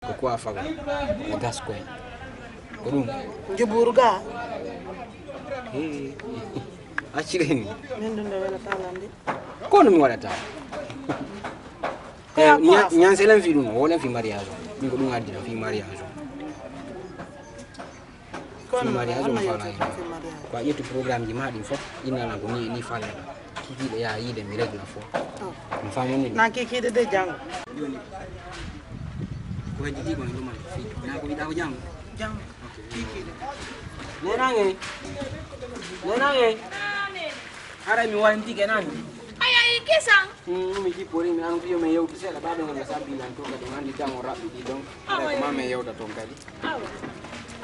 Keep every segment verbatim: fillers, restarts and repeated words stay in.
Ko quoi fago? Ko gas koy. Ko ɗum. Juburu ga. Hee. Accireni. Min ɗum ɗo wela talande. Ko no mi waɗata? Ko ya quoi? Ñanselen fi ɗum, wolen fi mariage. Min ko ɗum addina fi mariage. Kono mariage on faala hen. Ko a ƴetti programme ji ma ɗin fof, innala ko ni ni faala. Kikiɗe ya yiide mi regla fof. Mi famani. Na kikiɗe de janngo. Joni. Ko heddi ɗi ko ɗum man. Na ko wiɗa ko janngo. Janngo. Kikiɗe. Nenange. Nenange. Ara mi wawi tike nani. Ayayi kesan. Hmm, mi jippori mi an fiyo mi yewti seeɗa baɗo ngam sabbi nan to kadi andi tan o raɓɓiɗi ɗon. Awa. Ko ma mi yewta ton kadi. Awa.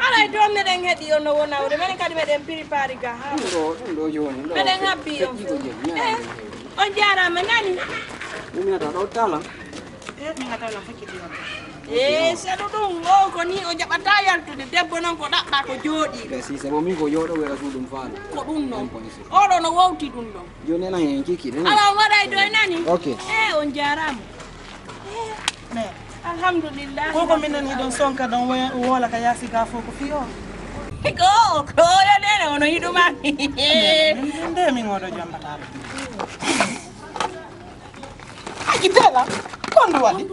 Haray ɗon meɗen heɗi on no wona wode menen kadi meɗen prépari ga ha. Ɗum ɗo ɗum ɗo joni ɗo. Meɗen habbi on. Feƴƴi ko joni. Eh, on jarama nani. Ɗum mi nata ɗo tala. Eh, mi nata na fekkiti on. Eh, saɗu ɗum o ko ni o jaɓata yaltude debbo noon ko ɗaɓɓa ko jooɗi. Merci, c'est bon, min ko jooɗo wera suuɗum faala. Ko ɗum noon. Oɗo no wowti ɗum ɗon. Joni ena hen kiki ɗen. Ala on waɗa e doy nani. Ok. Eh, on jarama. Eh, alhamdulillah. Ko ko min nani ɗon sonka ɗon wo- wola ka yasi ga fof ko fiyo. Ko ko yo nene ono yiɗuma. Nde min oɗo jambata. Aki tela. Kondu waɗi.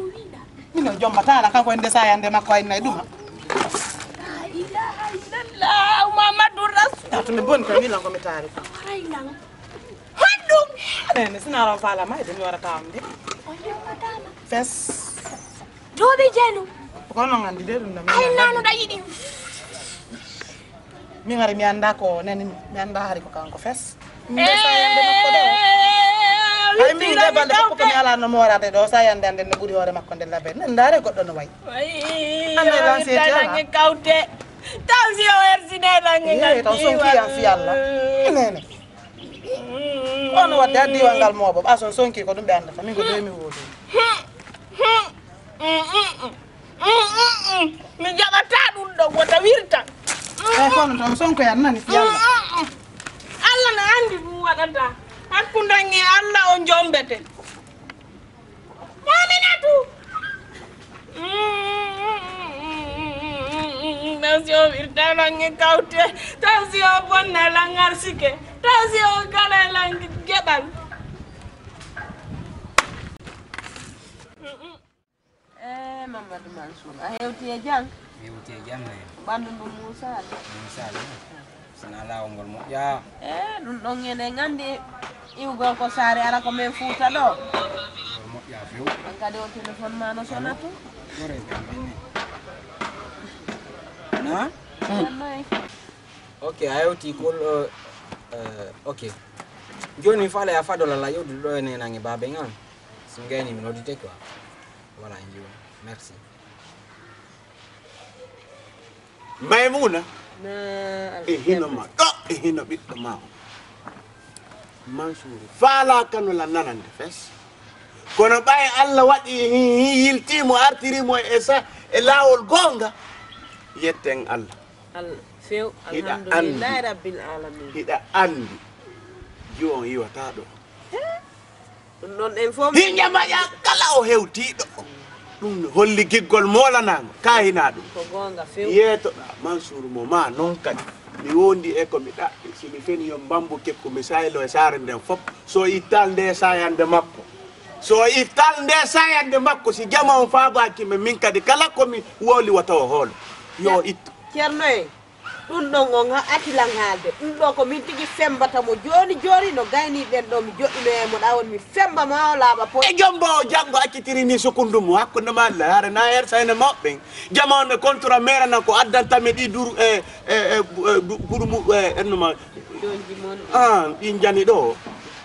Mino jombata ala kanko en ndesa yande makko ay nay ɗuma. La ilaha illallah Muhammadur Rasul. Tato mi boni koy milan ko mi taari. Haray lan. Haɗɗum. Nene sina ron faala mayde mi warata am de. O yewatama. Fes. Doɓe jenu. Ko non andi de ɗum na mi. Ay nanu da yiɗi. Min ari mi annda ko nani mi annda hari ko kanko fes. Nde sayande makko ɗo. Ay min nde balɗe fof ko mi ala no moorade ɗo sayande ande no ɓuri hoore makko nde labe nen ndaare goɗɗo no wayi. Ande lan seeti ala. Kawte. Taw si o ersine lange ngal taw son kiyan fi Allah. Nene. Ono wadde ha diwal ngal mooɓo ɓa son sonki ko ɗum ɓe andata min ko doy mi woodi. Mi jaɓata ɗum ɗo wota wirta. Eyi kono tan sonko yan nani fi Allah. Allah na andi ɗum waɗata. Hakkundan e Allah o jombete. Mominatu. Taw si o wirta lange kawte. Taw si o bonna langar sike. Taw si o gala lange geɓal. Eh, Mamadou Mansour, a hewti e jam? Mi hewti e jam, eh. Ɓanndu ndu Moussa de. Moussa de. Sina laawol ngol moƴƴa. Eh, ɗum ɗon enen anndi iwgol ko saare ara ko men Fuuta ɗo. Ngol moƴƴa few. An kadi o téléphone ma no sona tu. Gore kam ene. Na? Noy? Ok, a hewti kol, eh, eh, ok. Joni mi faala ya fadol Allah yewdude ɗo e nenange baabe ngal. So ngayni mi noddite quoi. Voilà, en jiwa. Merci. Maymuna. E hino ma ɗo e hino ɓiɗɗo ma o. Mansour faala kano la nanande fes. Kono ɓay Allah waɗi yiltimo artirimo e sa e laawol goonga. Yetten Allah. Allah few. Hiɗa anndi. Alhamdulillahi rabbil alamin. Hiɗa anndi. Jiwon yiwata ɗo. Ɗum ɗon en fof. Hiña maƴa kala o hewtiiɗo. Ɗum no holli giggol moolanaango. Ka hinaa ɗum. Ko goonga few. Yeetoɗaa Mansuur mo maa noon kadi. Mi wondi e ko mi ɗaɓɓi. Si mi feni yo mbambu kekku mi saylo e saare nden fof. So ittal nde sayande makko. So ittal nde sayande makko si jama on faabaaki mi min kadi kala ko mi woli wata o hoolo. Yo ittu. Ceerno en. Ɗum ɗon on ha atilan haalde ɗum ɗo ko min tigi fembata mo jooni jooni no gayni ɓen ɗo mi joɗɗino e mo ɗa woni mi femba ma o laaɓa po e jombo o janngo accitiri ni sukundu mo hakkunde ma Allah hare na her sayne mawɓe jama on e kontura mere nan ko addanta mi ɗi dur e e e guɗu mu e ennu ma jonji mon ah ɗi jani ɗo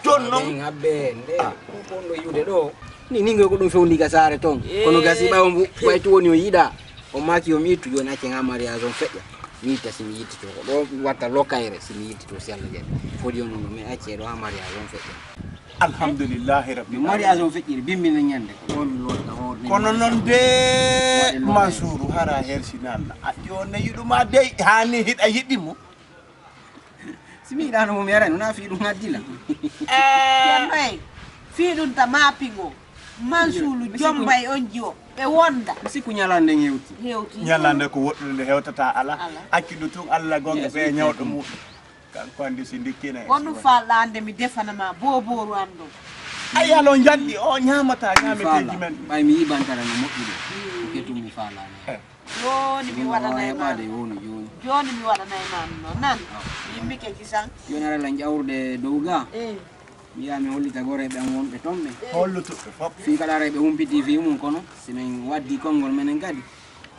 jon non habbe nde ko ɗo yiwde ɗo ni ni ko ɗum fewndi ga saare ton kono gasi ɓawo ɓaytu woni o yiɗa O maaki yo mi ittu jooni acce haa mariage on feƴƴa. Mi itta si mi yittito ko ɗo mi watta lokayre si mi yittito si Allah jaɓi. Fodi on ɗum ɗo mi acce ɗo haa mariage on feƴƴa. Alhamdulillahi rabbil alamin. Mariage on feƴƴiri bimmina ñande ko ɗo mi lotta hoore. Kono noon de Mansour hara hersina Allah. A ƴoone yiɗuma dey hani hiɗa yiɗi mo. Si mi yiɗano mo mi arani wona fii ɗum haddila. Ceerno en fii ɗum ta maapingo Mansuulu jombay on jiwo. E wonda. Mi sikku ñalande hewti. Hewti. Ñalande ko woɗɗude nde hewtata ala. Ala. Accu ɗum tun Allah gonga ɓe ñawɗo muɗum. Kanko andi si ndikkina e wonɗum falɗa ande mi defana ma boboru an ɗo. Ay alo janɗi o ñamata ñameteji men. Ɓay mi yibantara no moƴƴude. Ko ketum mi falani. Joni mi waɗanay ma. Heɓade woni joni. Joni mi waɗanay ma no nan. Yimɓe ke kisan. Joni ara lan ƴawrude dow ga. Eh. Mi yaha mi hollita goreɓe am wonɓe ton ɓe. Hollutuɓe fof. Fii kala ara ɓe humpiti fii mum kono si min waddi konngol menen kadi.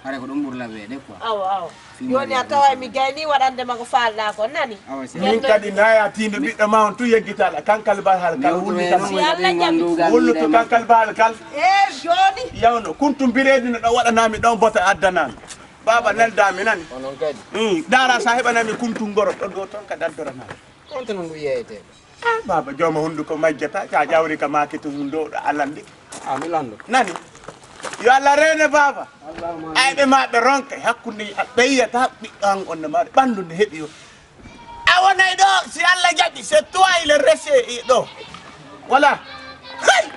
Hara ko ɗum ɓurla weeɗe quoi. Awa awa. Joni a tawa mi gayni waɗande ma ko falɗa ko nani. Awa si. Min kadi naya tiinde ɓiɗɗo ma on tu yeggitala kankal bahal kal wulli kal. Si Allah jaɓi. Wullutu kankal bahal kal. E joni. Yawno kuntum biredi no ɗo waɗanami ɗon bota addanami. Baba neldami nani. Onon kadi. Mm, dara sa heɓanami kuntum goro ɗo ɗo ton ka daddorana. Konto non ɗum yeeyete. Ah, baba jooma hunduko majjata ka ƴawri ka maaki to hundo ɗo alandi. Ah, mi lando. Nani. Yo Allah rene baba. Ay ɓe ma ɓe ronke hakkunde ɓe yiyata ɓiɗɗo an on no mari ɓandu nde heɓi o. A wonay ɗo si Allah jaɓi c'est toi le rese ɗo. Voilà. Hay.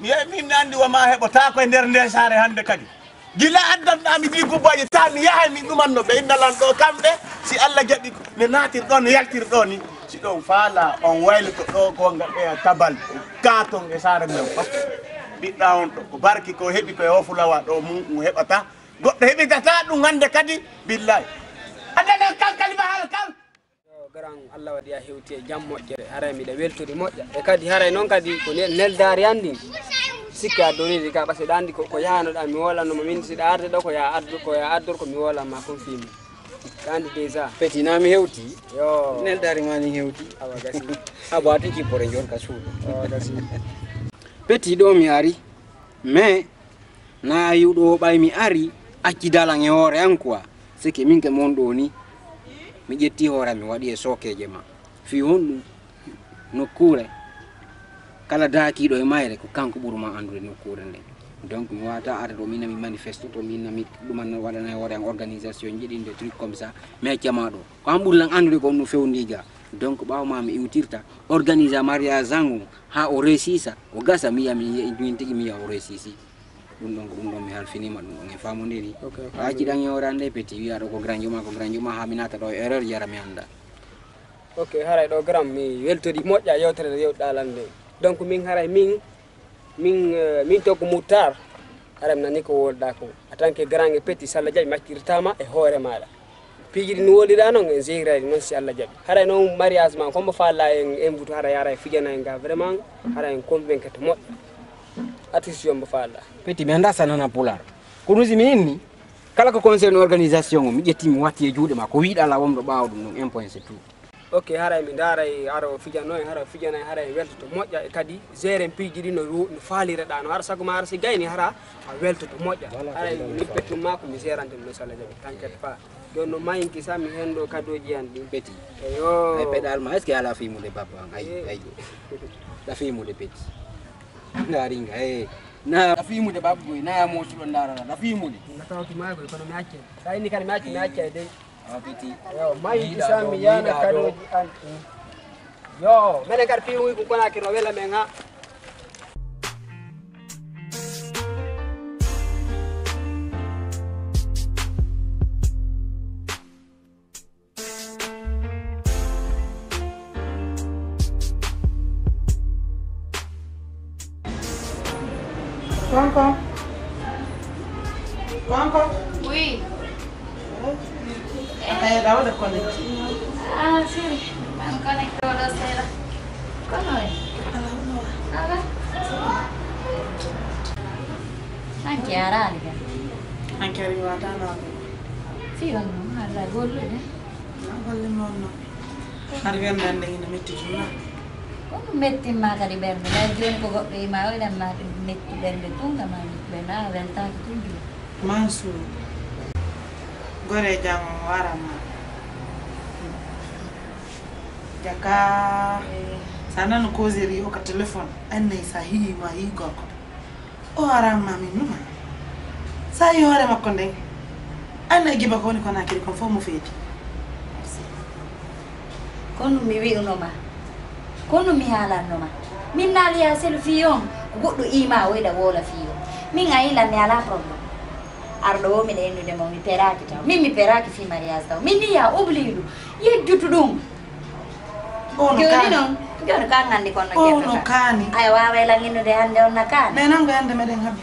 Mi yehi min andi wa ma heɓo ta ko e nder nde saare hande kadi. Gila addanɗa mi ɗi gubbaji ta mi yahay min ɗumanno ɓe inna lan ɗo kamɓe si Allah jaɓi ne natir ɗo ne yaltir ɗo ni si ɗon faala on wayloto ɗo gonga ɓeya tabal katon e saare men fof ɓiɗɗa on ɗo ko barki ko heɓi koye o fulawa ɗo mum um heɓata goɗɗo heɓitata ɗum hande kadi billahi adana kankali ma haala kan. Yo garan Allah waɗi a hewti e jam moƴƴere haray miɗa weltori moƴƴa e kadi haray noon kadi ko neldaari an ndin sikki a doriri ka ɓase ɗa anndi ko yahanoɗa mi wolannoma min siɗa arde ɗo ko ya addu ko ya addor ko mi wolanma kon fii mum ka anndi déjà. Peti na mi hewti. Yo neldaari ma ni hewti. Awa gasi. Abo a tigi pore njon ka suuɗo. Awa gasi. Peti ɗo mi ari mais na yiwɗo o ɓay mi ari acci dalan e hoore an quoi. Seke min ke mon ɗo ni mi ƴetti hoore mi waɗi e sookeeje ma fii honɗum nokkuure kala daakiiɗo e mayre ko kanko ɓuruma anndude nokkuure nden. Donc mi wata arde ɗo min nami manifeste to min nami ɗuman waɗana e hoore an organisation jiɗinde truc comme ça mi accama ɗo ko an ɓurlan anndude ko on no fewndi ga. Donc ɓawo ma mi iwtirta organisa mariage an o ha o resisa o gasa mi yiya min tigi mi yiya o resisi. Ɗum ɗon ko ɗum ɗon mi halfinima ɗum ɗon en famodiri. Haji ɗan yewrande peti wiya ɗo ko grand juma ko grand juma ha mi nata ɗo erreur jara mi anda. Ok haray ɗo grand mi weltori moƴƴa yewtere nde yewɗa lan nde. Donc min haray min min eh, min to ko muttar haray mi nani ko wolɗa ko en tant que grand e peti salla jaɓi mi accirtama e hoore maɗa. Piiji ɗi no wolira noon en jeyrani noon si Allah jaɓi haray noon mariage ma kombo falla en envutu haray haray fijana en ga vraiment haray en convaincre to moƴƴa. Artiste yombo falla. Peti mi anda sa nana pular kono si mi inni kala ko concerne organisation o mi ƴetti mi watti e juuɗe ma ko wiɗa la wonɗo ɓawo ɗum ɗum un point c'est tout. Ok haray mi ndaray hara o fijano en hara o fijana en hara en weltoto moƴƴa e kadi gérer piiji ɗi no ru- no faaliraɗa no hara sago ma hara si gayni hara a weltoto moƴƴa haray min pettum ma ko mi gérante ɗum no so Allah jaɓi t'inquiète pas. Jooni no mayinki sa mi hendo kadoji an ɗin. Peti. Eyo. Ay peɗal ma est ce que ala fimude babba an ay ay. Da fimude peti. Ndaringa e na da fimude babba goy na mo sulo ndarara da fimude. Na tawti ma goy kono mi acce. Sa inni kadi mi acce mi acce dey. Awa peti. Yo mayinki sa mi yana kadoji an ɗin. Yo menen kadi piwuy ko konakiri o wela men ha. Tonton. Tonton. Oui. Akaya dawo da connecté. Ah, siri. An connecté wala sera. Kono e. Ala. Anke arali ga. Anke ari wata na. Si on no ala gollude. Na golle mon no. Hari wendande ina metti tuma. Ko ɗum mettimma kadi ɓernde lay jooni ko goɗɗo ima o ilan ma ɗum metti ɓernde tunga ma metti ɓernde a weltaki tun juu. Mansour. Gore jam o waranma. Jaka. Sa nano causerie o ka téléphone annay sa hiima hi gorko. O aranma min numa. Sa yi hoore makko nden. Annay giba ko woni kona kiri kon fof mo feeti. Kono mi wi'uno ma kono mi haalanno ma min naali ya selu fii on ko goɗɗo iima o eɗa woola fii on. Min a yilan mi alaa problème. Arɗo o miɗa ennude mo mi peraaki taw. Min mi peraaki fii mariage taw. Min ni ya oublie ɗum. Yejjutu ɗum. Ono Jooni kaani. Noon, jooni ko an anndi ko no Ono ƴettata. Kaani. Ay waaway lan innude hannde on na kaani. Mais nan ko hannde meɗen haɓi.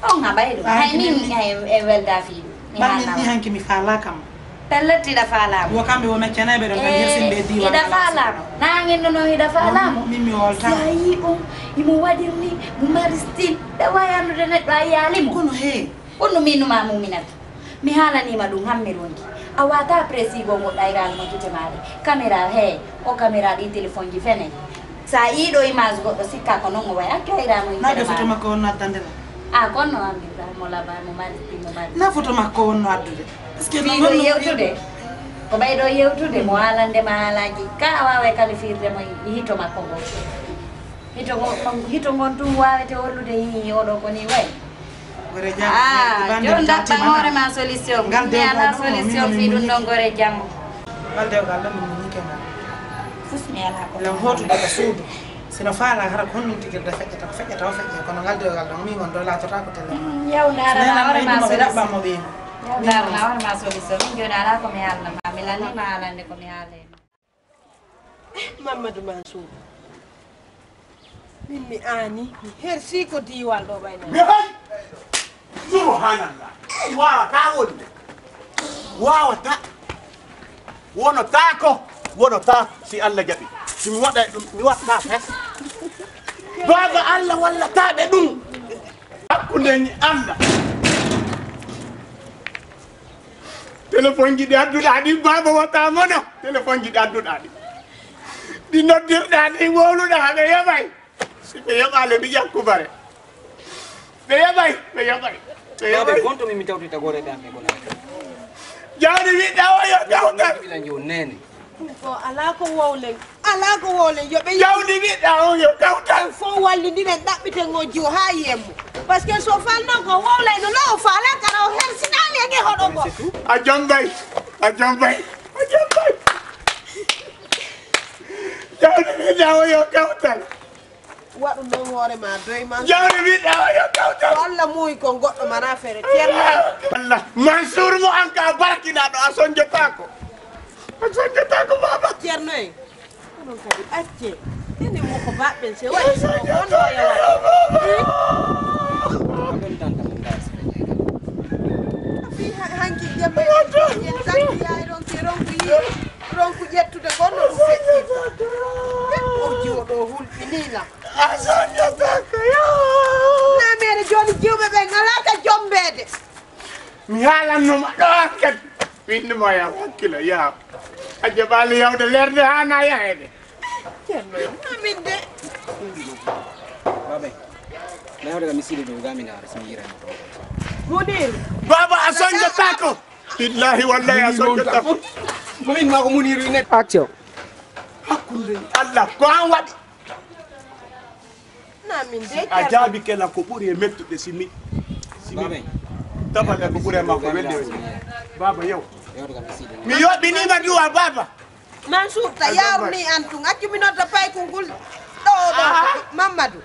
On haɓay ɗum. Ah, hay min hay e welda fii ɗum. Mi Ba min ni haalama. Hanki mi faalaaka ma. Pellet hiɗa faalaama. Wo kamɓe wo meccanayɓe ɗon kadi hersinɓe e diiwaan hiɗa faalaama. Nangin no noon hiɗa faalaama. Min mi wolta. Si a yii on, imo waɗir ni, mo mari style. Ɗa waawi anndude neɗɗo a yiyaali mo. Kono hee. Kono min numa muminata. Mi haalaniima ɗum han mi ronki. A waata précis goo ngoɗɗo ayraali mo gite maaɗe. Caméra hee, o caméra ɗi téléphone ji fene. Sa yii ɗo image goɗɗo sikka ko noon o wayi. Accu ayraali mo gite maaɗe. Nagge foto makko on no addande la. A kon no ambi mo laba mo mari style mo mari. Na foto makko on no addude. Est-ce que fii ɗo yewtude ko ɓay ɗo yewtude mo haalande ma haalaaji ka a waaway kalifirde mo e hito makko ngo. Hito ngo hito ngon tun waawete hollude hii oɗo ko ni wayi. Gore jam. Ah, jon daɓɓan hoore ma solution. Ngal mi alaa solution fii ɗum ɗon gore jam. Ngal dewgal ɗo min muñike ngal. Fus mi alaa ko lan hotude ka suudu. Sino faala hara ko honɗum tigi da feƴƴata ko feƴƴata o feƴƴe kono ngal dewgal ɗon min on ɗo laatotaako tele. Yaw ndaara na hoore ma solution. Yaw ndaara na hoore ma solution. Min jooni alaa ko mi haalna ma mi lanni ma haalande ko mi haalay ma. Mamadou Mansour. Min mi aani mi hersi ko diiwal ɗo ɓayna. Mi hay. Subhanallah. Waawata wonde. Waawata. Wonotaako. Wonotaako si Allah jaɓi. Si mi waɗay ɗum mi waɗata fes. Baaba Allah wallataɓe ɗum. Hakkunde ni Allah. Telefonji ɗi adduɗaa ɗi baaba wata mono. Telefonji ɗi adduɗaa ɗi. Ɗi noddirɗaa ɗi wowluɗaa ɓe yoɓay. Si ɓe yoɓaali mi ƴakku bare. Ɓe yoɓay, ɓe yoɓay, ɓe yoɓay. Gonto min mi tawti tagore ɗan ɓe gona. Jawdi wiɗɗa o yo kawtal. Wiɗɗa yo nene. Ko alaa ko wowlen, alaa ko wowlen yo ɓe. Jawdi wiɗɗa o yo kawtal. Fof wallindiren ɗaɓɓiten o jiwo haa yemmo. Parce que so falno ko wowlayno no o faala kara o hersinaali e nge hoɗo ngo. A jombay, a jombay, a jombay. Jawdi wiɗɗa o yo kawtal. Waɗu noon hoore ma doy ma. Jawdi wiɗɗa o yo kawtal. Ko Allah muuyi kon goɗɗo mana feere. Ceerno en. Allah. Mansour mo an ka barkinaɗo a sonjotaako. A sonjotaako baaba. Ceerno en. Onon kadi acce. Enen mo ko baɓɓen se waɗi sino wonno e waɗi. Fii hanki jemma en tan yaay ronki ronku yi. Ronku ƴettude gonno ɗum feƴƴi. O jiwo ɗo hulɓinii lam. A sonjotaako yo. Nameere jooni jiwɓe ɓen alaa ka jombeede. Mi haalannoma ɗo an kadi. Winnduma yaw hakkilo yaw. A jaɓaali yawde lerde haana yaheede. Ceerno yo. Amin de. Babe. Na yawde ka mi siri ɗum gamina ara simi yirani to. Munir. Baaba a sonjotaako. Billahi wallahi a sonjotaako. Ko min ma ko Muniru net. Action. Hakkunde Allah ko an waɗi. Na min de a jaabi kela ko ɓuri e mettude si mi si mi tabale ko ɓuri e makko welde o. Baaba yow mi yoɓɓinima duwa baaba. Mansour ta yaruni an tun accu mi nodda paykungol ɗo ɗo. Mamadou.